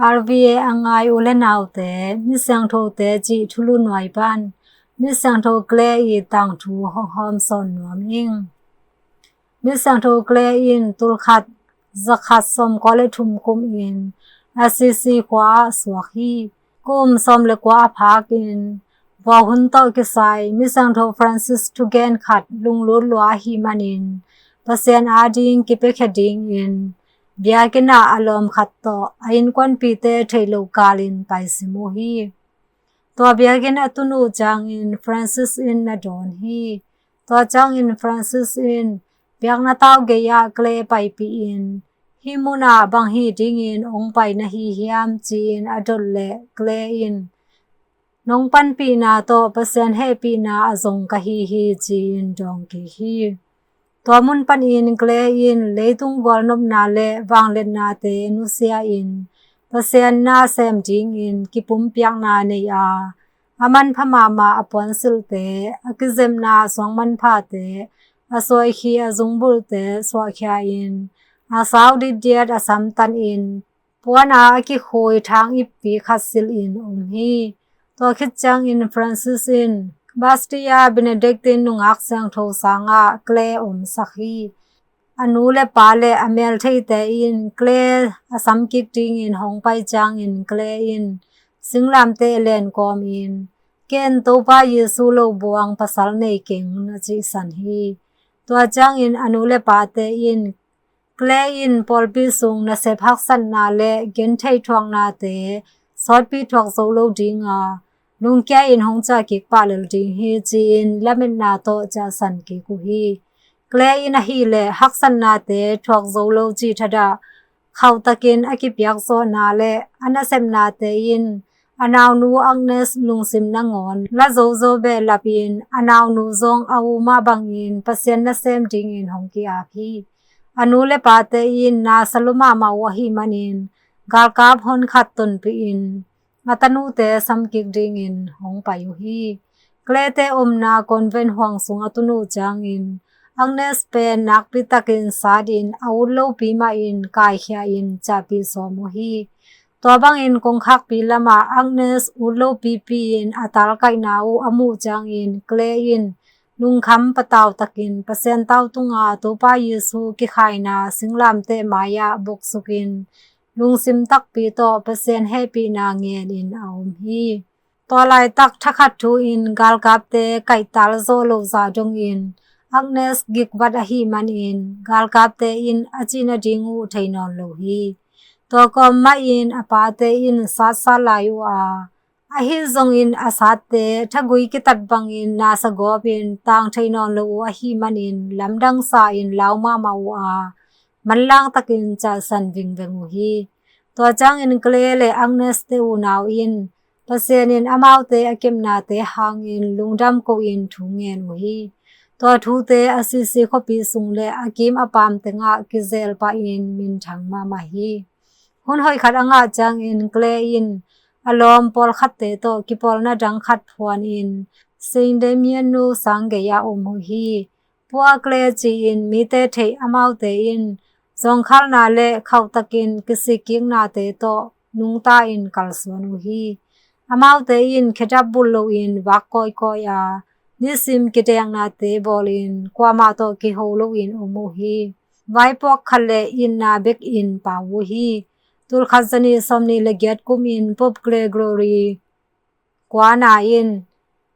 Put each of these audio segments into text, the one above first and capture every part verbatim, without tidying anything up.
R V A a ngai u le naute, Misiangthote cih thulu nuai pan Misiangtho Clare i tangthu hong hawm sawn nuam ing. Misiangtho Clare in tulkhat zakhat sawmkua le thum kum in Assisi khua ah suak hi. Kum sawm le kua a phak in vuahun tawh kisai Misiangtho Francis thugen khat lunglut lua ahih manin Pasian ading kipiakhia dingin biakinn ah a lawm khat tawh a innkuanpihte theih loh kalin paisim uh hi. Tua biakinn a tun uh ciangin Francis in na dawn hi. Tua ciangin Francis in biakna tau gei-ah Clare paipih in, "Hih munah bang hih dingin hong pai na hi hiam?" ci-in a dot leh Clare in, "Nong panpihna tawh Pasian hehpihna a zong ka hi hi," ci-in dawng kik hi. Tua mun panin Clare in leitung gualnopna le vangliatnate nusia in Pasian na sem dingin kipumpiakna nei a, a manpha mahmah a puansilhte, a kizepna suangmanphate, a suaikhi a zungbulhte suahkhia in, a sau ditdiat a samtan in, puana a kikhui thang ippi khat silhin om hi. Tua khit ciangin Francis in Bastia Benedictine nungak siangtho sangah Clare omsak hi. A nu le pa le a meltheite in Clare a samkik dingin hong pai ciangin Clare in singlamteh len kawmin, "Ken Topa Jesu lo buang pasal nei keng," na cihsan hi. Tua ciangin a nu le pate in Clare in pawlpi sung nasep haksatna le genthei thuaknate sawtpi thuak zo lo dinga, lungkia in hong ciah kik pah lel ding hi, ci-in lametna tawh ciahsan kik uh hi. Clare in ahih leh haksatnate thuak zo lo cih thadah khauhtakin a kipiak zawhna le a nasepnate in a naunu Agnes lungsim nangawn la zozo behlap in a naunu zong a u mah bangin Pasian nasem dingin hong ki-ap hi. A nu le pate in na sa lua mahmah uh ahih manin galkap honkhat tonpih in a tanute samkik dingin hong pai uh hi. Clare-te omna convent huang sung a tun uh ciangin Agnes pen nakpi takin sat in a ut lopi mahin kaikhia in ciahpih sawm uh hi. Tua bangin kongkhakpi lamah Agnes ut lopipi in a talkaihna uh a muh ciangin Clare in lungkham patau takin Pasian tau tunga Topa Jesu kikhaina singlamteh mai-ah boksukin lungsim takpi tawh Pasian hehpihna ngen in a om hi. Tua laitak thakhat thu in galkapte kaihtal zawh loh zah dongin Agnes gikvat ahih manin galkapte in a cih nading uh thei nawn lo hi. Tua kawm mahin a pate in satsa lai uh a, ahi zongin a satte thagui kitat bangin nasa gawpin tang thei nawn lo uh ahih manin lamdang sa-in lau mahmah uh a, manlang takin ciahsan vingveng uh hi. Tua ciangin Clare le Agnes-te unau in Pasian in amaute a kepnate hangin lungdam ko-in thu ngen uh hi. Tua thute Assisi khuapi sung le a kim a paam tengah kizel pahin minthang mahmah hi. Hun hoih khat a ngah ciangin Clare in a lawm pawlkhatte tawh kipawlna dang khat phuanin Saint Damiano sang gei-ah om uh hi. Poor Clare ci-in mite theih amaute in zawngkhalna le khauhtakin kisikkiknate tawh nungta-in kalsuan uh hi. Amaute in khedap bulh loin vak kawikawi a, nisim kideknate bawlin kuamah tawh kiho loin om uh hi. Vaipuak khat le itna bekin pau uh hi. Tulkhat zanih sawmnih le giat kumin Pope Gregory kuana in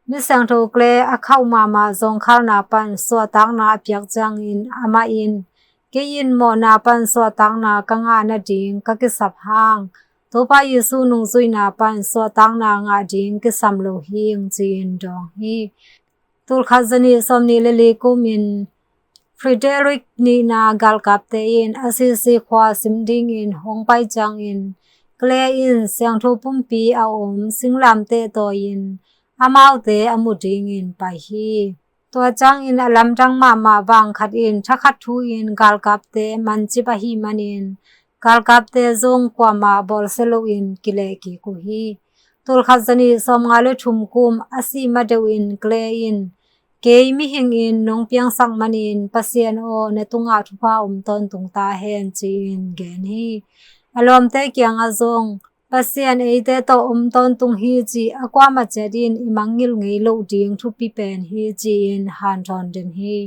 Misiangtho Clare a khauh mahmah zawngkhalna pan suahtakna a piak ciangin amah in, "Kei in mawhna pan suahtakna ka ngah nading ka kisap hang Topa Jesu nungzuihna pan suahtakna ngah ding kisam lo hing," ci-in dawng hi. Tulkhat zanih sawmnih le li kumin Frederick nihna galkapte in Assisi khua sim dingin hong pai ciangin Clare in siangtho pumpi a om singlamteh tawi-in amaute a mu dingin pai hi. Tua ciangin a lamdang mahmah vang khat in thakhat thu-in galkapte mancip ahih manin galkapte zong kuamah bawlsia loin kilehkik uh hi. Tulkhat zanih sawmnga le thum kum a sih madeuhin Clare in, "Kei mihingin nong piangsak manin Pasian aw, na tungah thupha om tawntung ta hen," ci-in gen hi. A lawmte kiangah zong Pasian eite tawh om tawntung hi cih a kuamah ciat in i mangngilh ngei loh ding thupi pen hi ci-in hanthawn den hi.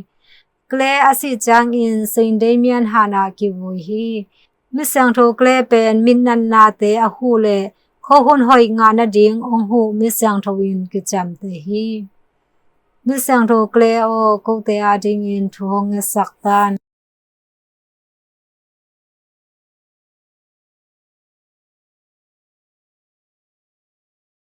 Clare a sih ciangin Saint Damian hanah kivui hi. Misiangtho Clare pen mitnatnate a huh leh khuahun hoih ngah nading hong huh misiangtho in kiciamteh hi. Misiangtho Clare aw, kote adingin thu hong ngetsak tan.